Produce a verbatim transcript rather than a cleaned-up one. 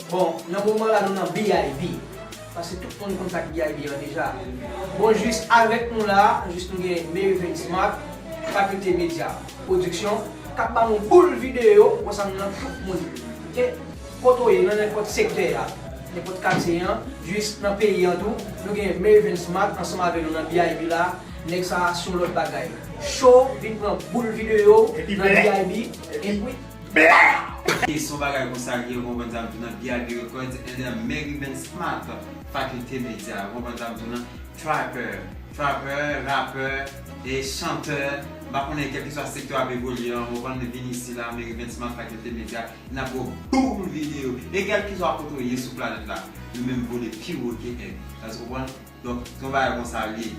Bon, nan moman la nou nan B I B. Paske tout moun konn sa k B I B an deja. Bon, jis avèk nou la, jis nou gen Mary Vance Smart, Fakilte Medya Pwodiksyon, k ap ba nou boul videyo, konsa nou nan tout moun. Oke? Kote w ye, nan nenpòt sektè a, nenpòt katye an, jis nan peyi an tou, nou gen Mary Vance Smart ansanm avèk nou nan B I B la. Nèg sa a se yon lòt bagay. Cho vin pran boul videyo nan B I B. Epi, epi, bla! E se yon bagay konsa ki ye, ou konprann sa m di w nan B I B Records and then Mary Vance Smart, Fakilte Medya, ou konprann sa m di w nan Trapper, trapper, rapper, e chantè, m pa konnen kèlkeswa sektè w ap evolye an, ou konprann, vin isi la, Mary Vance Smart, Fakilte Medya, n ap ba w boul videyo. E kèlkeswa kote w ye sou planèt la, nou menm vole pi wo ke èg. Èske w konprann? Donk, se yon bagay konsa l ye.